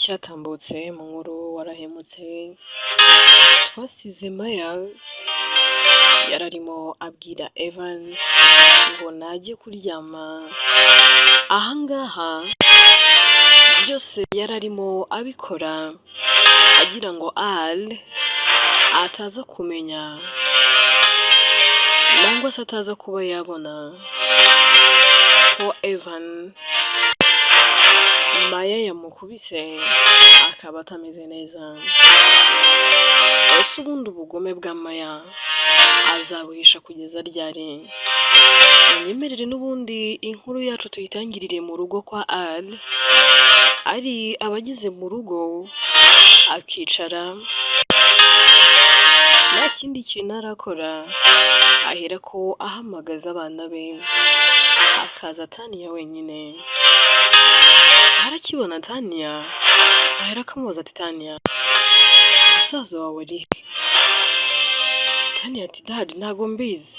Cyatambutse mu nkuru Warahemutse, twasize Maya yararimo abwira Evan ngo najye kuryama. Ahangaha byose yararimo abikora agira ngo Al ataza kumenya nangwa se ataza kuba yabona ko Evan Maya yamukubise akaba atameze neza. Ese ubundi ubugome bwa Maya azabuhisha kugeza ryari? Munyemerere n'ubundi inkuru yacu tuyitangirire mu rugo kwa Al. Ari abageze mu rugo akicara, nta kindi kintu arakora, ahera ko ahamagaza abana be, hakaza Taniya wenyine. Arakibona Taniya, ahera akamubaza ati: "Taniya, musaza wawe ari he?" Taniya ati: "Daddy, ntago mbizi."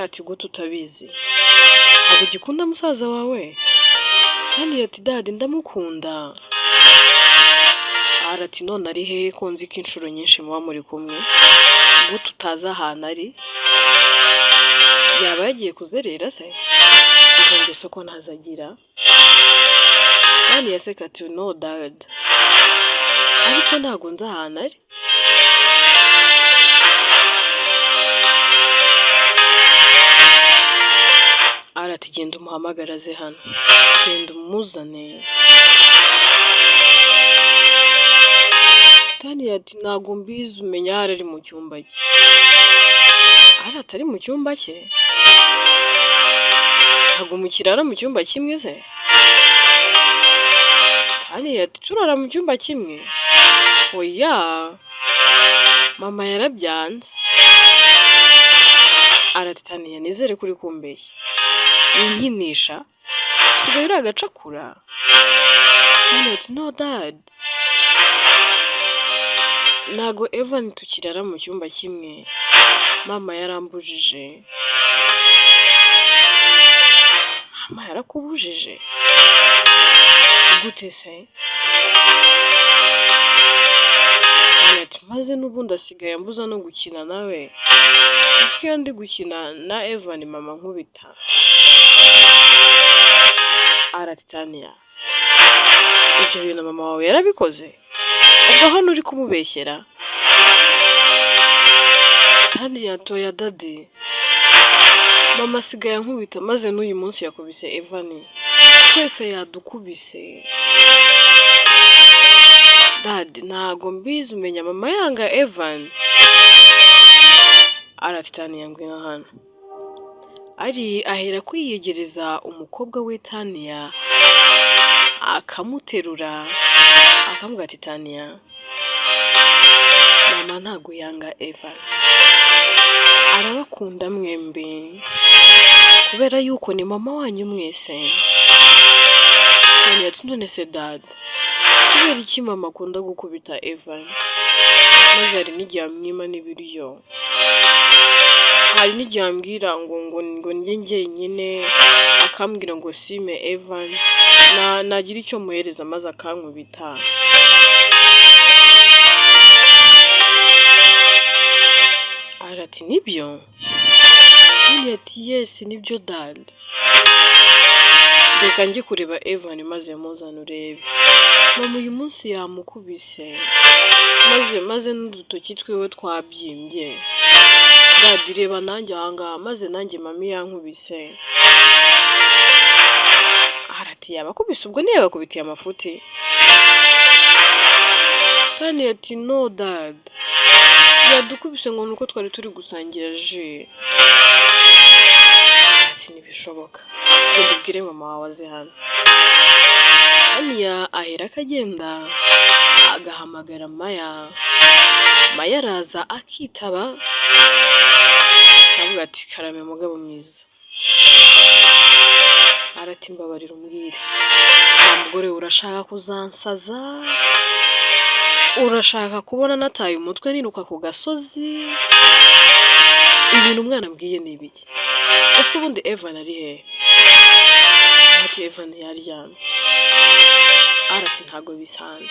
Ati: "Gute utabizi? Ntabwo ugikunda musaza wawe?" Taniya ati: "Daddy, ndamukunda." Ati: "None ari hehe, ko nzi ko inshuro nyinshi muba muri kumwe? Gute utazi ahantu ari? Yaba yagiye kuzerera se? Izo ngeso ko ntazo agira?" Taniya aseka ati: "No dad, ariko ntabwo nzi ahantu ari." Ati: "Genda umuhamagare aze hano, genda umuzane." Taniya ati: "Ntabwo mbizi, umenya ahari ari mu cyumba cye." Ari atari mu cyumba cye? Ntabwo mukirara mu cyumba kimwe se? Taniya ati: "Turara mu cyumba kimwe? Oya, mama yarabyanze." Arati: "Taniya, nizere ko uri kumbeshya, winkinisha, usigaye uri agacakura." Taniya ati: "No dad, ntago Evan tukirara mu cyumba kimwe, mama yarambujije." "Mama yarakubujije gute se?" Taniya ati: "Maze n'ubundi asigaye ambuza no gukina nawe, uzi ko iyo ndi gukina na Evan mama ankubita." Arati: "Taniya, ibyo bintu mama wawe yarabikoze? Ubwo hano uri kumubeshyera?" Taniya ati: "Oya daddy, mama asigaye ankubita, maze n'uyu munsi yakubise Evan, twese yadukubise. Daddy, ntago mbizi, umenya mama yanga Evan." Arati: "Taniya, ngwino hano." Ari ahera kwiyegereza umukobwa we Taniya, akamuterura, akamubwira ati: "Taniya, mama ntago yanga Evan, arabakunda mwembi kubera yuko ni mama wanyu mwese." Taniya ati: "None se dad, kubera iki mama akunda gukubita Evan? Maze hari n'igihe amwima n'ibiryo, hari n'igihe ambwira ngo ndye njyenyine, akambwira ngo sime Evan, nagira icyo muhereza maze akankubita." Arati: "Nibyo?" Taniya ati: "Yes, nibyo dad, reka njye kureba Evan maze muzane urebe. Mama uyu munsi yamukubise, maze n'udutoki twiwe twabyimbye. Daddy, reba nanjye ahangaha, maze nanjye mami yankubise." Arati: "Yabakubise ubwo ntiyabakubitiye amafuti?" Taniya ati: "No dad, yadukubise ngo nuko twari turi gusangira jus." Ati: "Ntibishoboka, genda ubwire mama wawe aze hano." Taniya ahera akagenda agahamagara Maya. Maya araza akitaba, akavuga ati: "Karame mugabo mwiza." Arati: "Mbabarira umbwire, wa mugore we, urashaka kuzansaza? Urashaka kubona nataye umutwe niruka ku gasozi? Ibintu umwana ambwiye ni ibiki? Ese ubundi Evan ari hehe?" Ati: "Evan yaryamye." Arati ntabwo bisanzwe,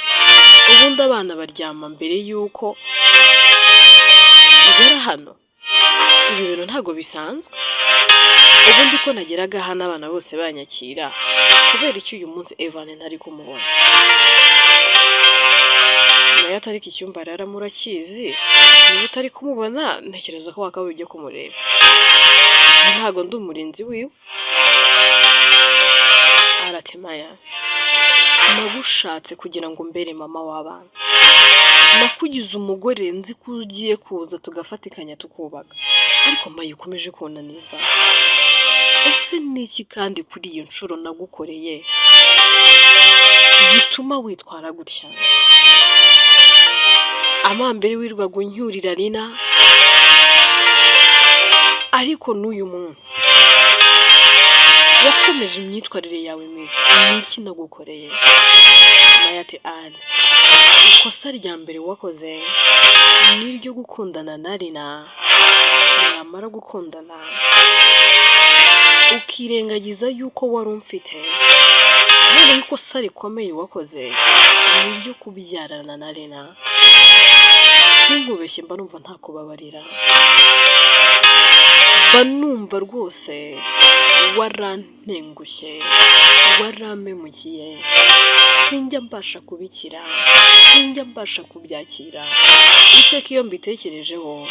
ubundi abana baryama mbere y'uko ngera hano. Ibi bintu ntabwo bisanzwe. Ubundi ko nageraga hano abana bose banyakira, kubera iki uyu munsi Evan ntari kumubona? Nayo atari icyumba araramo urakizi. Niba utari kumubona, ntekereza ko wakabaye ujya kumureba. Njye ntabwo ndi umurinzi wiwe. Arati Maya, nagushatse kugira ngo mbere mama w'abana. Nakugize umugore nzi ko ugiye kuza tugafatikanya tukubaka, ariko Maya, ukomeje kunaniza. Ese ni iki kandi kuri iyo nshuro nagukoreye gituma witwara gutya? Amambere wirwaga uncyurira Rina, ariko n'uyu munsi wakomeje imyitwarire yawe mibi. Ni iki nagukoreye? Maya ati Ari, ikosa rya mbere wakoze ni iryo gukundana na Rina. Mwamara gukundana ukirengagiza yuko wari umfite. Noneho ikosa rikomeye wakoze ni iryo kubyarana na Rina. Sinkubeshye, mba numva ntakubabarira, mba numva rwose warantengushye, warampemukiye. Sinjya mbasha kubikira, sinjya mbasha kubyakira. Iteka iyo mbitekerejeho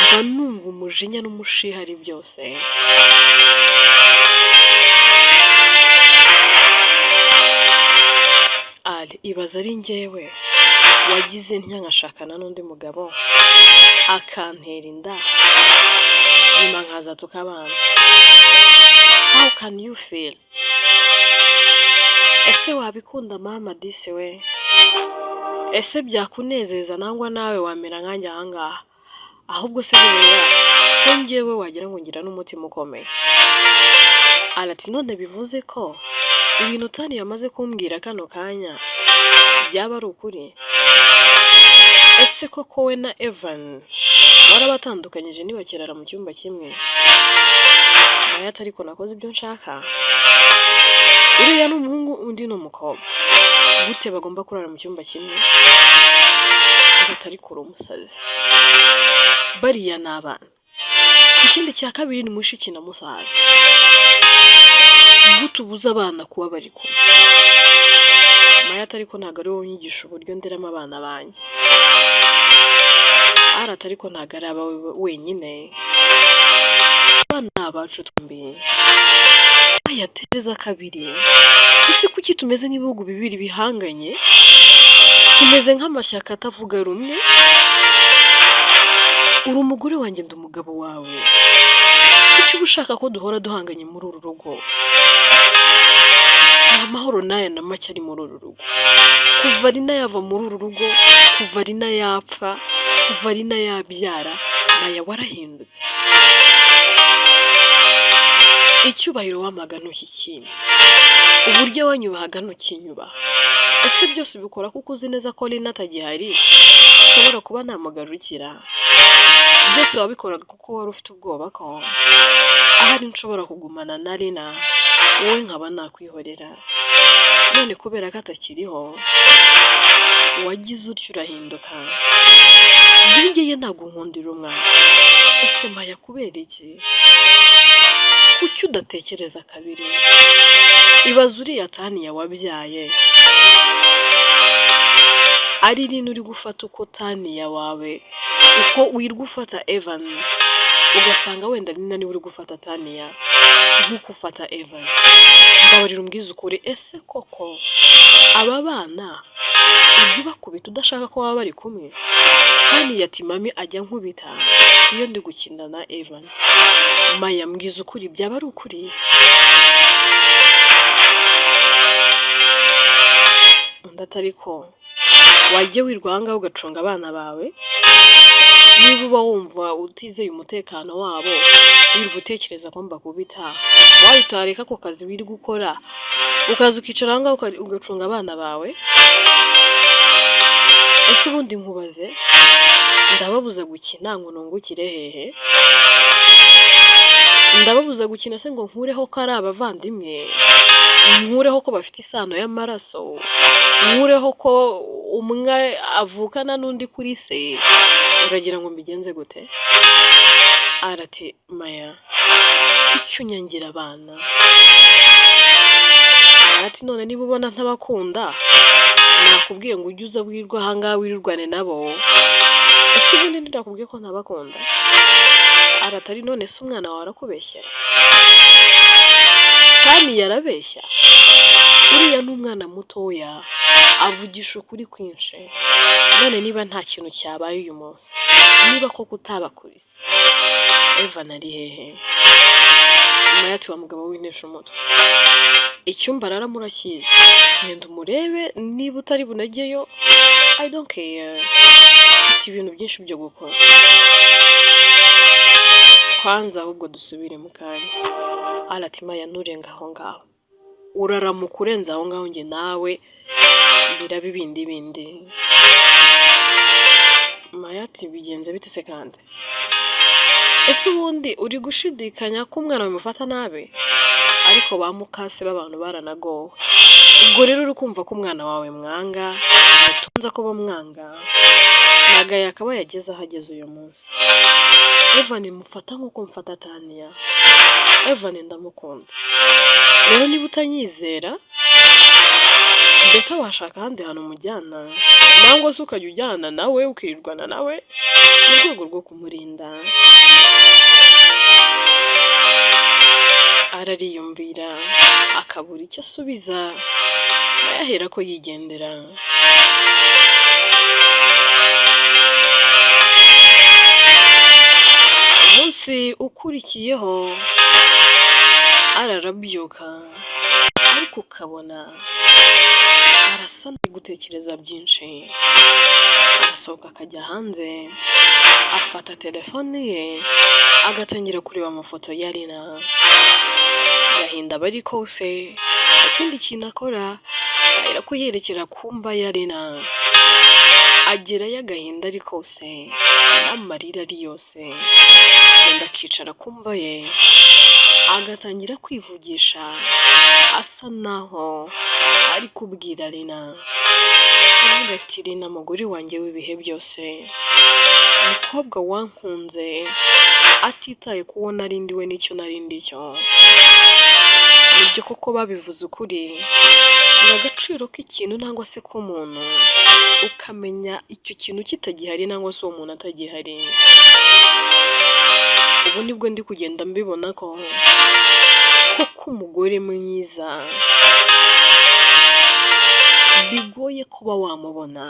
mba numva umujinya n'umushiha ari byose. Ali, ibaza ari njyewe wagize ntya nkashakana n'undi mugabo akantera inda, nyuma nkaza tukabana. How can you feel? Ese wabikunda mama disi we? Ese byakunezeza nangwa nawe wamera nkanjye ahangaha? Ahubwo se buriya ko njyewe wagira ngo ngira n'umutima ukomeye. Arati none bivuze ko ibintu Tani yamaze kumbwira kano kanya byaba ari ukuri? Ese koko we na Evan warabatandukanyije ntibakirara mu cyumba kimwe? Maya ati ariko nakoze ibyo nshaka. Uriya ni umuhungu, undi ni umukobwa, gute bagomba kurara mu cyumba kimwe? Atari kure umusazi, bariya ni abana. Ikindi cya kabiri ni mushiki na musaza, gute ubuza abana kuba bari kumwe? Maya ati ariko ntabwo ari wowe unyigisha uburyo nderamo abana banjye. Arata ariko ntabwo ari abawe wenyine, abana ni abacu twembi. Yatereza kabiri, ese kuki tumeze nk'ibihugu bibiri bihanganye, tumeze nk'amashyaka atavuga rumwe? Uri umugore wanjye, ndi umugabo wawe. Kuki uba ushaka ko duhora duhanganye muri uru rugo? Nta mahoro n'aya na make ari muri uru rugo. Kuva Rina yava muri uru rugo, kuva Rina yapfa, kuva Rina yabyara, Maya warahindutse. Icyubahiro wampaga ntukikimpa, uburyo wanyubahaga ntukinyubaha. Ese byose ubikora kuko uzi neza ko Rina atagihari ushobora kuba namugarukira? Byose wabikoraga kuko wari ufite ubwoba ko ahari nshobora kugumana na Rina, wowe nkaba nakwihorera. None kubera ko atakiriho wagize utyo urahinduka. Byongeye ntabwo nkundira umwana. Ese Maya, kubera iki? Kuki udatekereza kabiri? Ibaze uriya Taniya wabyaye ari Rina uri gufata uko Taniya wawe, uko wirwa ufata Evan, ugasanga wenda Rina niwe uri gufata Taniya nk'uko ufata Evan. Mbabarira umbwize ukuri, ese koko aba bana ujya ubakubita udashaka ko baba bari kumwe? Taniya ati mami ajya ankubita iyo ndi gukina na Evan. Maya, mbwiza ukuri, byaba ari ukuri? Undi ati ariko wajya wirwa aha ngaha ugacunga abana bawe, niba uba wumva utizeye umutekano wabo, wirirwa utekereza ko mbakubita, wayo utareka ako kazi wirirwa ukora ukaza ukicara aha ngaha ugacunga abana bawe? Ese ubundi nkubaze, ndababuza gukina ngo nungukire hehe? Ndababuza gukina se ngo nkureho ko ari abavandimwe, nkureho ko bafite isano y'amaraso, nkureho ko umwe avukana n'undi kuri se? Uragira ngo mbigenze gute?" Arati: "Maya, kuki unyangira abana?" Ati: "None niba ubona ntabakunda, nakubwiye ngo ujye uza wirirwe ahangaha, wirirwane nabo. Ese ubundi ntirakubwiye ko ntabakunda?" Aratari: "None se umwana wawe arakubeshyera? Kandi yarabeshya? Uriya ni umwana mutoya, avugisha ukuri kwinshi. None niba nta kintu cyabaye uyu munsi, niba koko utabakubise, Evan ari hehe?" Maya ati: "Wa mugabo w'intesha umutwe, icyumba araramo urakizi, genda umurebe. Niba utari bunajyeyo, I don't care, mfite ibintu byinshi byo gukora. Kwanza ahubwo dusubire mu kanya." Arati: "Maya, nturenga aho ngaho. Uraramuka urenze aho ngaho, njye nawe biraba ibindi bindi." Maya ati: "Bigenze bite se kandi? Ese ubundi uri gushidikanya ko umwana bamufata nabi?" Ariko ba mukase b'abantu baranagowe. Ubwo rero uri kumva ko umwana wawe mwanga, mutunze ko bamwanga, ntago yakabaye ageze aho ageze uyu munsi. Evan mufata nk'uko mfata Taniya. Evan ndamukunda. Rero niba utanyizera, better washaka ahandi hantu umujyana, nangwa se ukajya ujyana nawe, ukirirwana nawe mu rwego rwo kumurinda. Arariyumvira akabura icyo asubiza, nawe ahera ko yigendera. Umunsi ukurikiyeho ararabyuka, ariko ukabona arasa n'uri gutekereza byinshi, arasohoka akajya hanze, afata telefone ye agatangira kureba amafoto ya Lina. Agahinda aba ari kose, nta kindi kintu akora, ahera ko yerekera ku mva ya Lina, agerayo agahinda ari kose n'amarira ari yose, agenda akicara ku mva ye, agatangira kwivugisha asa naho ari kubwira Lina, avuga ati: "Lina, mugore wanjye w'ibihe byose, mukobwa wankunze atitaye ku wo nari ndiwe n'icyo nari ndicyo, nibyo koko babivuze ukuri ngo agaciro k'ikintu nangwa se k'umuntu ukamenya icyo kintu kitagihari nangwa se uwo muntu atagihari. Ubu nibwo ndi kugenda mbibona ko koko umugore mwiza bigoye kuba wamubona,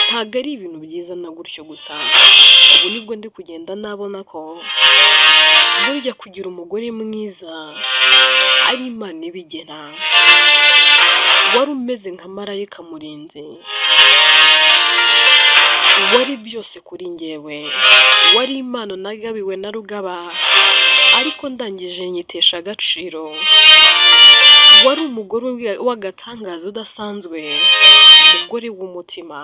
ntabwo ari ibintu byiza na gutyo gusa. Ubu nibwo ndi kugenda nabona ko burya kugira umugore mwiza ari Imana ibigena. Wari umeze nka marayika murinzi, wari byose kuri njyewe, wari impano nagabiwe na Rugaba, ariko ndangije nyitesha agaciro. Wari umugore w'agatangaza udasanzwe, umugore w'umutima.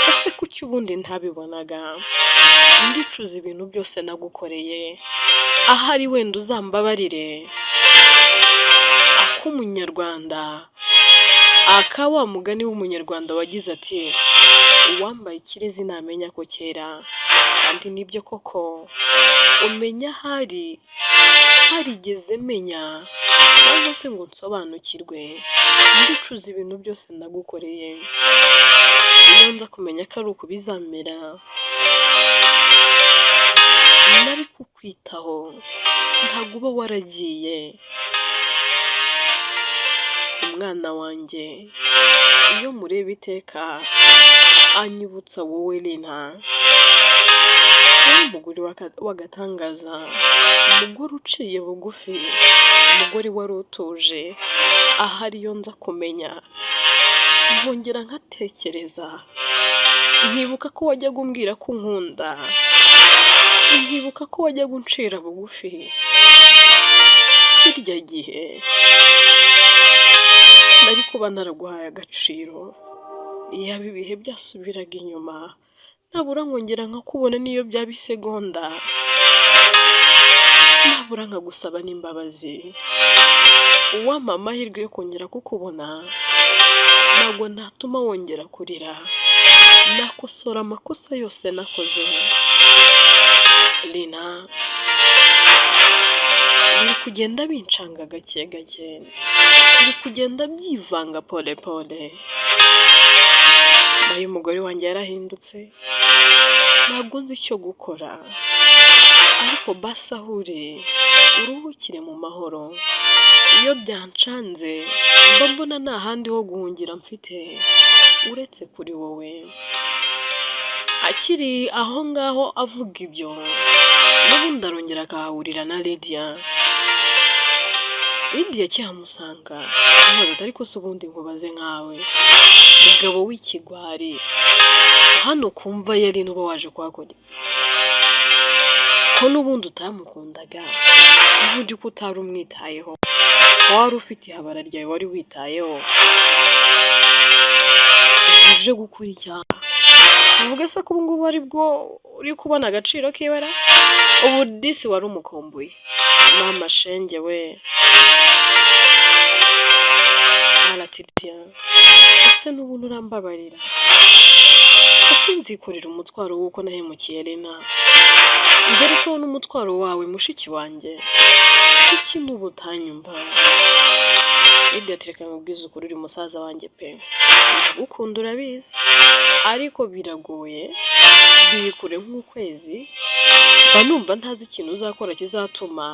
Ese kuki ubundi ntabibonaga? Ndicuza ibintu byose nagukoreye, ahari wenda uzambabarire." Ak'umunyarwanda, aka wa mugani w'umunyarwanda wagize ati: "Uwambaye ikirezi ntamenya ko cyera." Kandi nibyo koko, umenya ahari ntarigeze menya cyangwa se ngo nsobanukirwe. Ndicuza ibintu byose nagukoreye. Iyo nza kumenya ko ari uku bizamera, nari kukwitaho, ntabwo uba waragiye. Umwana wanjye iyo mureba iteka anyibutsa wowe Lina, wari umugore w'agatangaza, umugore uciye bugufi, umugore wari utuje. Ahari iyo nza kumenya, nkongera nkatekereza, nkibuka ko wajyaga umbwira ko unkunda, nkibuka ko wajyaga uncira bugufi kirya gihe, nari kuba naraguhaye agaciro. Iyaba ibihe byasubiraga inyuma, nabura nkongera nkakubona n'iyo byaba isegonda, nabura. Nkagusaba n'imbabazi. Uwampa amahirwe yo kongera kukubona, ntabwo natuma wongera kurira, nakosora amakosa yose nakoze. Lina, biri kugenda bincanga gake gake, biri kugenda byivanga pole pole. Nayo umugore wanjye yarahindutse, ntabwo nzi icyo gukora, ariko basi aho uri uruhukire mu mahoro. Iyo byancanze mba mbona nta handi ho guhungira mfite uretse kuri wowe. Akiri aho ngaho avuga ibyo, n'ubundi arongera akahahurira na Lydia. Lydia akihamusanga amubaza ati: "Ariko se ubundi nkubaze nkawe mugabo w'ikigwari, hano kumva yari uba waje kuhakora iki? Ko n'ubundi utamukundaga, n'ubundi ko utari umwitayeho, ko wari ufite ihabara ryawe wari witayeho, uje gukora icyaha? Tuvuge se ko ubu ngubu ari bwo uri kubona agaciro k'ibara? Ubu disi wari umukumbuye, mama shenge we." Arati: "Lydia, ese n'ubundi urambabarira? Ese nzikorera umutwaro w'uko nahemukiye Lena, ngerekaho n'umutwaro wawe mushiki wanjye? Kuki n'ubu utanyumva?" Lydia ati: "Reka nkubwize ukuri, uri musaza wanjye pe, ndagukunda urabizi, ariko biragoye, biri kure nk'ukwezi. Mba numva ntazi ikintu uzakora kizatuma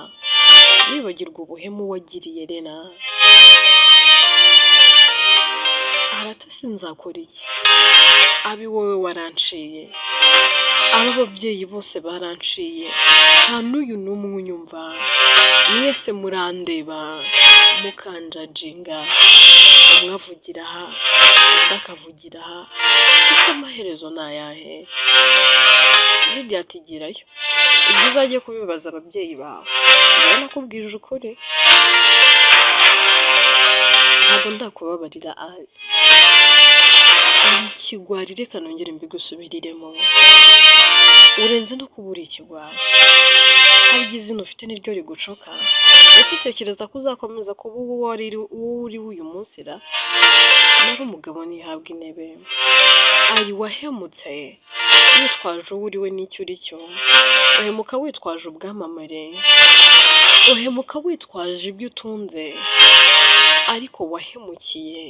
nibagirwa ubuhemu wagiriye Lena." Arata: "Sinzakora iki? Abi wowe waranciye, aba babyeyi bose baranciye, nta n'uyu n'umwe unyumva. Mwese murandeba mukanjajinga, umwe avugira aha, undi akavugira aha, ese amaherezo ni ayahe?" Lydia ati: "Girayo, ibyo uzajye kubibaza ababyeyi bawe. Njyewe nakubwije ukuri, ntabwo ndakubabarira. Ali, uri ikigwari, reka nongere mbigusubiriremo, urenze no kuba uri ikigwari. Harya izina ufite niryo rigucoka? Ese utekereza ko uzakomeza kuba uwo uri we uyu munsi ra? Nari umugabo ntihabwa intebe. Ari wahemutse witwaje uwo uri we n'icyo uri cyo, uhemuka witwaje ubwamamare, uhemuka witwaje ibyo utunze, ariko wahemukiye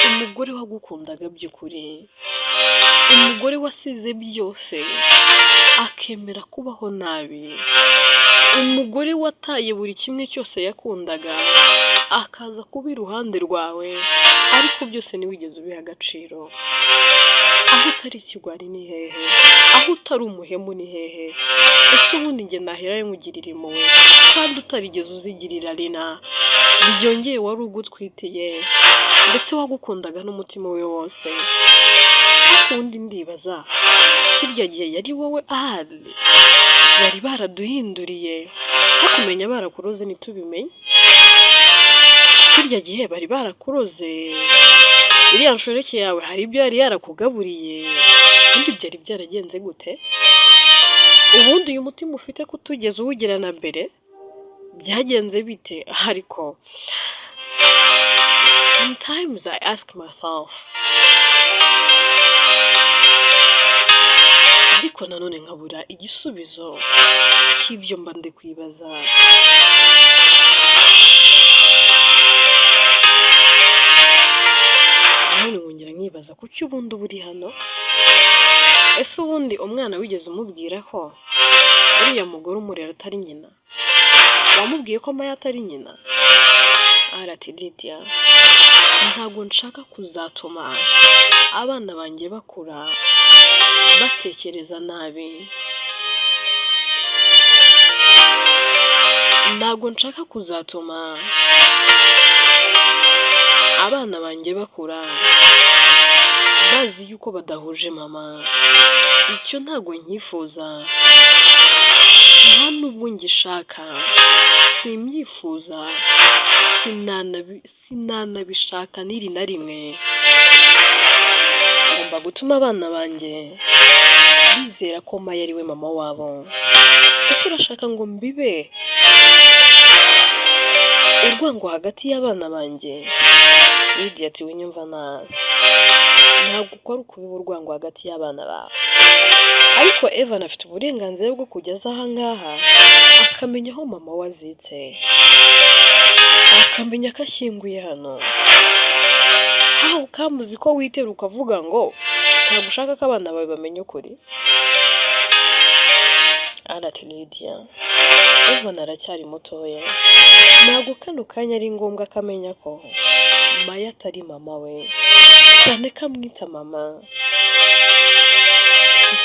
umugore wagukundaga by'ukuri, umugore wasize byose akemera kubaho nabi, umugore wataye buri kimwe cyose yakundaga akaza kuba iruhande rwawe, ariko byose ntiwigeze ubiha agaciro. Aho utari ikigwari ni hehe? Aho utari umuhemu ni hehe? Ese ubundi njye naherayo nkugirira impuhwe kandi utarigeze uzigirira Lina, byongeye wari ugutwitiye ndetse wagukundaga n'umutima we wose? Ariko ubundi ndibaza, kirya gihe yari wowe ahari bari baraduhinduriye, hakumenya barakuroze ntitubimenye? Kirya gihe bari barakuroze, iriya nshoreke yawe hari ibyo yari yarakugaburiye? Ubundi byari byaragenze gute? Ubundi uyu mutima ufite ko utugeze uwugira na mbere, byagenze bite?" Ariko sometimes I ask myself, ariko nanone nkabura igisubizo cy'ibyo mba ndi kwibaza. Nanone nkongera nkibaza, kuki ubundi uba uri hano? Ese ubundi umwana wigeze umubwira ko uriya mugore umurera atari nyina? Wamubwiye ko Maya atari nyina?" Arati: "Lydia, ntabwo nshaka kuzatuma abana banjye bakura batekereza nabi, ntabwo nshaka kuzatuma abana banjye bakura bazi yuko badahuje mama. Icyo ntabwo nkifuza, nta nubwo ngishaka, simbyifuza, sinanabishaka n'iri na rimwe. Ngomba gutuma abana banjye bizera ko Maya ari we mama wabo. Ese Ese urashaka ngo mbibe urwango hagati y'abana banjye?" Lydia ati: "Winyumva nabi, ntabwo ukora ukubiba urwango hagati y'abana bawe, ariko Evan afite uburenganzira bwo kujya aza aha ngaha akamenya aho mama we azitse, akamenya ko ashyinguye hano. How come uzi ko witera ukavuga ngo ntabwo ushaka ko abana bawe bamenya ukuri?" Ati: "Lydia, Evan aracyari mutoya, ntabwo kano kanya ari ngombwa ko amenya ko Maya atari mama we, cyane ko amwita mama.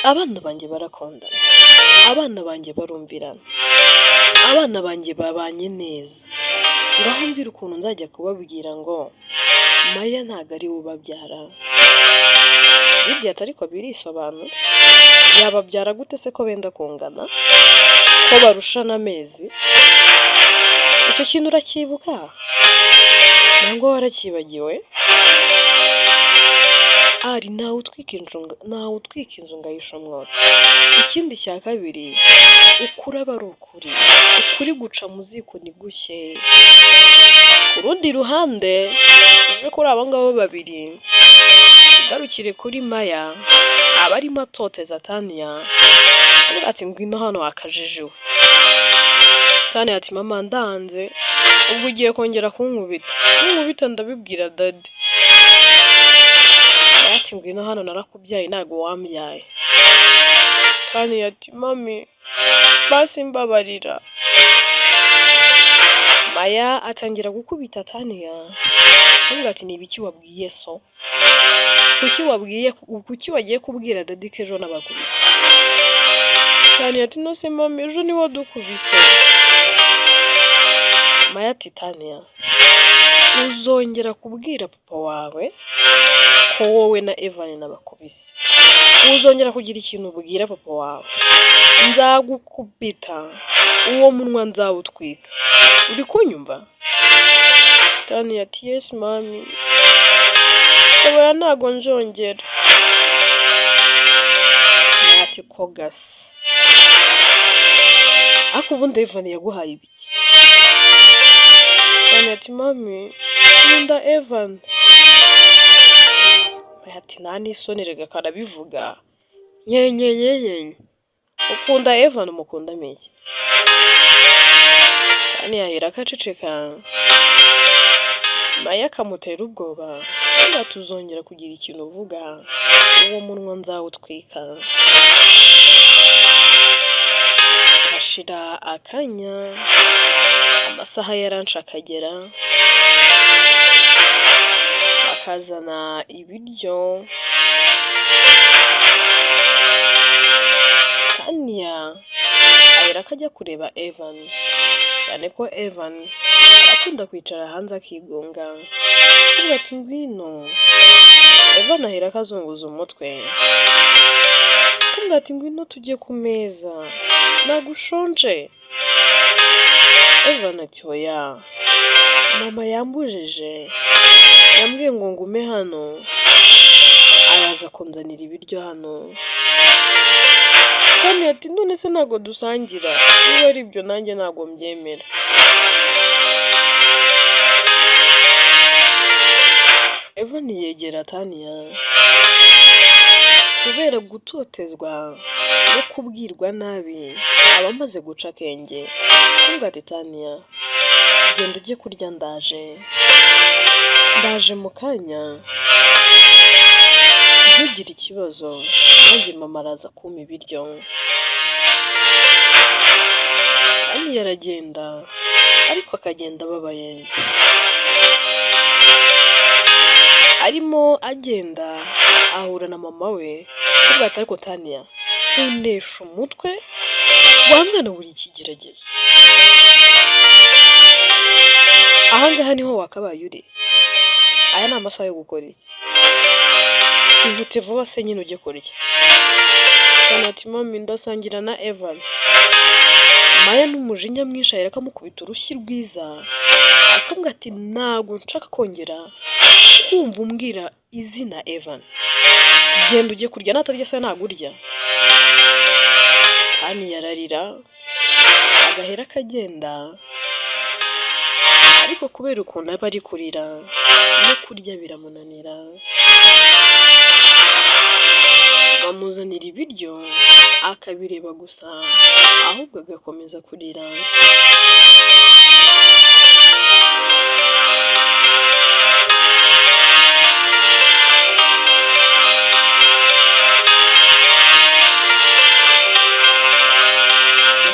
Abana banjye barakundana, abana banjye barumvirana, abana banjye babanye neza. Ngaho mbwira ukuntu nzajya kubabwira ngo Maya ntabwo ari we ubabyara." Lydia ati: "Ariko birisobanura, yababyara gute se ko benda kungana, ko barushana amezi? Icyo kintu uracyibuka nangwa waracyibagiwe?" Ari ntawe utwika inzu ngo ahishe umwotsi. Ikindi cya kabiri, ukuri aba ari ukuri, ukuri guca mu ziko ntigushye. Ku rundi ruhande, tuve kuri abo ngabo babiri, tugarukire kuri Maya. Aba arimo atoteza Tania, avuga ati: "Ngwino hano wakajijiwe." Tania ati: "Mama, ndanze, ubwo ugiye kongera kunkubita, nunkubita ndabibwira daddy." Maya ati: "Ngwino hano, narakubyaye ntabwo wambyaye." Tania ati: "Mami, basi mbabarira." Maya atangira gukubita Tania, avuga ati: "Ni ibiki wabwiye so? Kuki wabwiye, kuki wagiye kubwira daddy ko ejo nabakubise?" Tania ati: "No se mami, ejo niwe wadukubise." Maya ati: "Tania, uzongera kubwira papa wawe ko wowe na Evan nabakubise, uzongera kugira ikintu ubwira papa wawe, nzagukubita, uwo munwa nzawutwika, uri kunyumva?" Tania ati: "Yes mami, oya, ntago nzongera." Maya ati: "Ko gase, ariko ubundi Evan yaguhaye ibiki?" Tania ati: "Mami, nkunda Evan." Maya ati: "Nta n'isoni rega karabivuga nyenyenyenyenye, ukunda Evan, umukundamo iki?" Tania ahera akaceceka, Maya akamutera ubwoba, avuga ati: "Uzongera kugira ikintu uvuga, uwo munwa nzawutwika." Hashira akanya, amasaha ya lunch akagera, bakazana ibiryo. Tania ahera ko ajya kureba Evan, cyane ko Evan akunda kwicara hanze akigunga, avuga ati: "Ngwino." Evan ahera ko azunguza umutwe, akamubwira ati: "Ngwino tujye ku meza, ntabwo ushonje?" Evan ati: "Oya, mama yambujije, yambwiye ngo ngume hano, araza kunzanira ibiryo hano." Tania ati: "None se ntabwo dusangira? Niba ari ibyo nanjye ntabwo mbyemera." Evan yegera Tania, kubera gutotezwa no kubwirwa nabi aba amaze guca akenge, aramubwira ati: "Tania, genda ujye kurya, ndaje, ndaje mu kanya, ntugire ikibazo, nanjye mama araza kumpa ibiryo." Tania aragenda ariko akagenda ababaye, arimo agenda ahura na mama we, aramubwira ati: "Ariko Tania, ntunesha umutwe wa mwana, buri ikigeragezo, aha ngaha niho wakabaye uri, aya ni amasaha yo gukora iki? Ihute vuba se nyine ujye kurya." Tania ati: "Mami, ndasangira na Evan." Maya n'umujinya mwinshi ahera akamukubita urushyi rwiza, akamubwira ati: "Ntabwo nshaka kongera kumva umbwira izina Evan, genda ujye kurya, natarya se ntabwo urya." Tania ararira. Agahera akagenda, ariko kubera ukuntu aba ari kurira, no kurya biramunanira. Bamuzanira ibiryo akabireba gusa, ahubwo agakomeza kurira.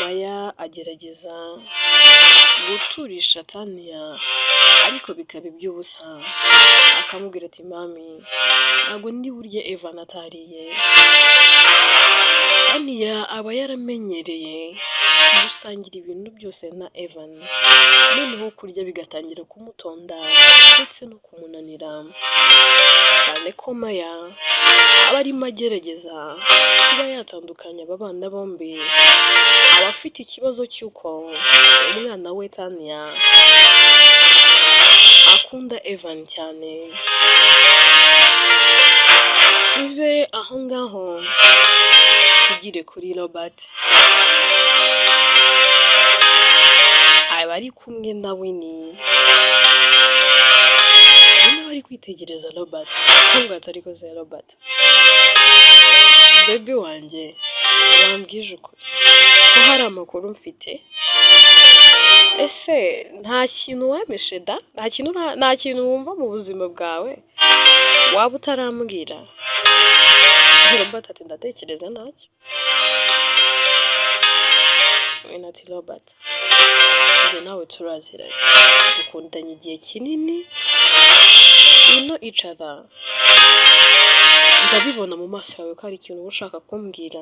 Maya agerageza guturisha Tania ariko bikaba iby'ubusa, akamubwira ati: "Mami, ntabwo ndi burye Evan atariye." Tania aba yaramenyereye gusangira ibintu byose na Evan, noneho kurya bigatangira kumutonda ndetse no kumunanira, cyane ko Maya aba arimo agerageza kuba yatandukanya aba bana bombi. Aba afite ikibazo cy'uko umwana we Tania akunda Evan cyane. Tuve aho ngaho tugire kuri Robert. Aba ari kumwe na Winnie. Winnie aba ari kwitegereza Robert, nubwo atari koze. "Robert, baby wanjye, wambwije ukuri ko hari amakuru mfite? Ese nta kintu wampishe da? Nta kintu wumva mu buzima bwawe waba utarambwira?" Robert ati: "Ndatekereza ntacyo." Winnie ati: "Robert, njye nawe turaziranye, dukundanye igihe kinini, we know each other. Ndabibona mu maso yawe ko hari ikintu uba ushaka kumbwira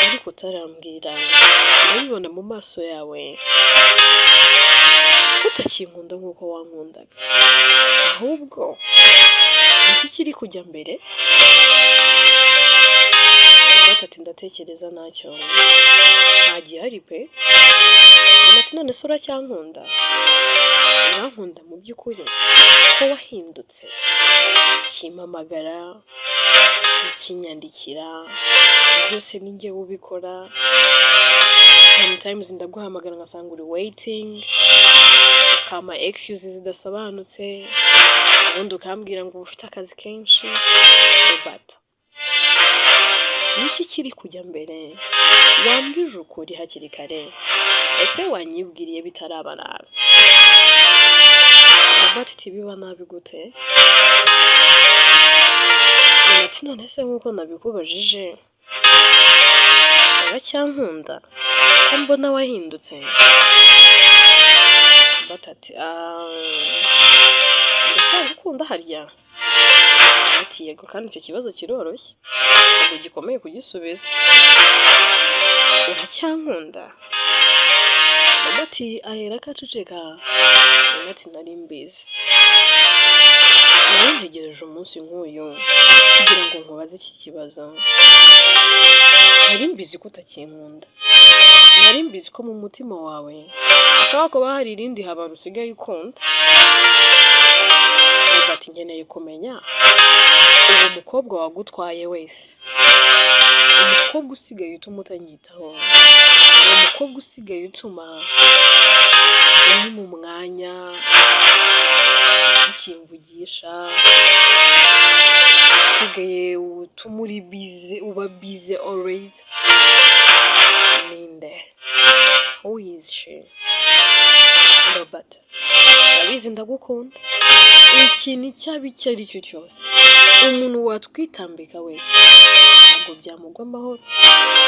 ariko utarambwira. Ndabibona mu maso yawe ko utakinkunda nk'uko wankundaga. Ahubwo iki kiri kujya mbere?" Robert ati: "Ndatekereza ntacyo, nta gihari pe." Winnie ati: "None se uracyankunda? Urankunda mu by'ukuri? Ko wahindutse, ukimpamagara, ukinyandikira, byose ni njye ubikora. Sometimes ndaguhamagara ngasanga uri waiting, ukampa excuse zidasobanutse, ubundi ukambwira ngo uba ufite akazi kenshi. Robert, niki kiri kujya mbere? Wambwije ukuri hakiri kare? Ese wanyibwiriye bitaraba nabi?" Robert ati: "Biba nabi gute?" Ati: "None se nk'uko nabikubajije, uracyankunda ko mbona wahindutse?" Robert ati: "Ndacyagukunda harya?" Ati: "Yego, kandi icyo kibazo kiroroshye, ntabwo gikomeye kugisubiza. Uracyankunda?" Robert ahera akaceceka. Ati: "Nari mbizi, nari ntegereje umunsi nk'uyu kugira ngo nkubaze iki kibazo. Nari mbizi ko utakinkunda, nari mbizi ko mu mutima wawe hashobora kuba hari irindi habara usigaye ukunda. Robert, nkeneye kumenya uwo mukobwa wagutwaye wese, umukobwa usigaye utuma utanyitaho, uwo mukobwa usigaye utuma uri mu mwanya utakimvugisha, usigaye utuma uri busy, uba busy always. Ninde? Who is she? Robert, urabizi ndagukunda. Ikintu icyaba icyo ari cyo cyose, umuntu watwitambika wese ntabwo byamugwa amahoro.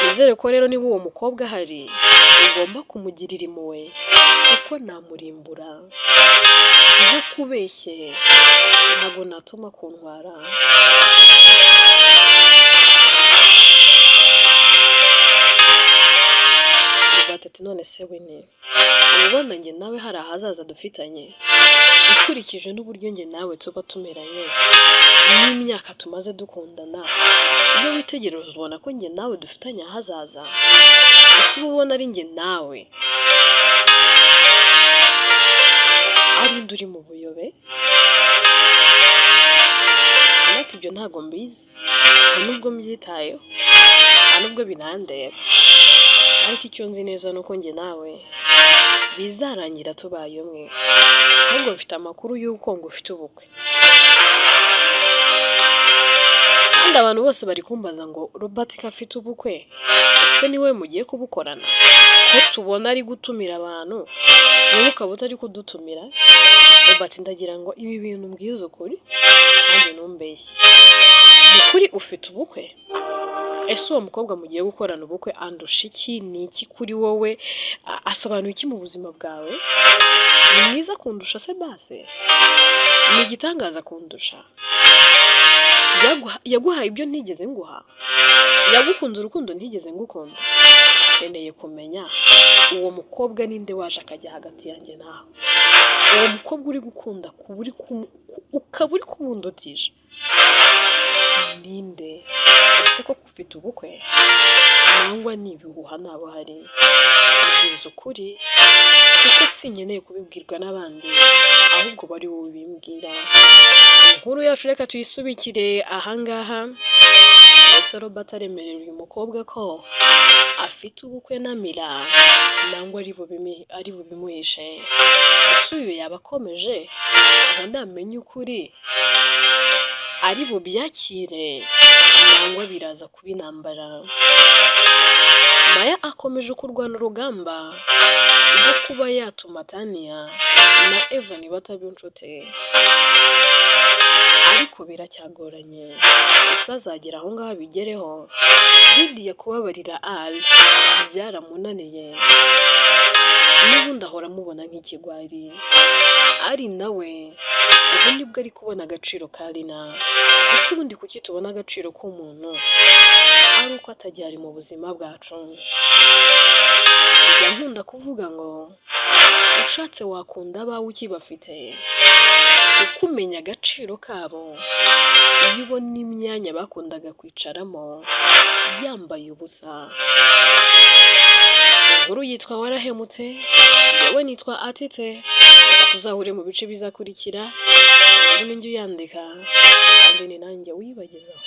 Nizere ko rero niba uwo mukobwa ahari, ugomba kumugirira impuhwe, kuko namurimbura. Ntakubeshye, ntabwo natuma kuntwara." Robert ati: "None se Winnie, uba ubona njye nawe hari ahazaza dufitanye? Ukurikije n'uburyo njye nawe tuba tumeranye n'imyaka tumaze dukundana, iyo witegereje ubona ko njye nawe dufitanye ahazaza? Ese uba ubona ari njye nawe, ari nde uri mu buyobe?" Ati: "Ibyo ntabwo mbizi, nta nubwo mbyitayeho, nta nubwo binandeba. Ariko icyo nzi neza ni uko njye nawe bizarangira tubaye umwe. Ahubwo mfite amakuru y'uko ngo ufite ubukwe, kandi abantu bose bari kumbaza ngo Robert ko afite ubukwe, ese ni we mugiye kubukorana? Ko tubona ari gutumira abantu, wowe ukaba utari kudutumira? Robert, ndagira ngo ibi bintu mbwize ukuri kandi ntumbeshye. Mu kuri ufite ubukwe? Ese uwo mukobwa mugiye gukorana ubukwe andusha iki? Ni iki kuri wowe? Asobanuye iki mu buzima bwawe? Ni mwiza kundusha se? Base ni igitangaza kundusha? Yaguhaye ibyo ntigeze nguha? Yagukunze urukundo ntigeze ngukunda? Nkeneye kumenya uwo mukobwa ninde waje akajya hagati yanjye nawe. Uwo mukobwa uri gukunda ukaba uri kumundutisha ninde? Ese koko ufite ubukwe nangwa ni ibihuha? Ntabwo hari, mbwiza ukuri kuko sinkeneye kubibwirwa n'abandi, ahubwo bari wowe ubimbwira. Inkuru yacu reka tuyisubikire ahangaha. Ese Robert aremerera uyu mukobwa ko afite ubukwe na Mira, nangwa ari bubimuhishe? Ese uyu yaba akomeje aho namenya ukuri ari bubyakire, nangwa biraza kuba intambara? Maya akomeje kurwana urugamba rwo kuba yatuma Tania na Evan bataba inshuti, ariko biracyagoranye. Ese azagera aho ngaho abigereho? Lidiya kubabarira Al byaramunaniye, n'ubundi ahora amubona nk'ikigwari. Ari nawe ubu nibwo ari kubona agaciro ka Lina. Ese ubundi kuki tubona agaciro k'umuntu ari uko atagihari mu buzima bwacu? Njya nkunda kuvuga ngo ushatse wakunda abawe ukibafite, kuko umenya agaciro kabo iyo ubona imyanya bakundaga kwicaramo yambaye ubusa. Inkuru yitwa Warahemutse, yewe nitwa Atite. Reka tuzahure mu bice bizakurikira. Inkuru ni njye uyandika kandi ni nanjye uyibagezaho.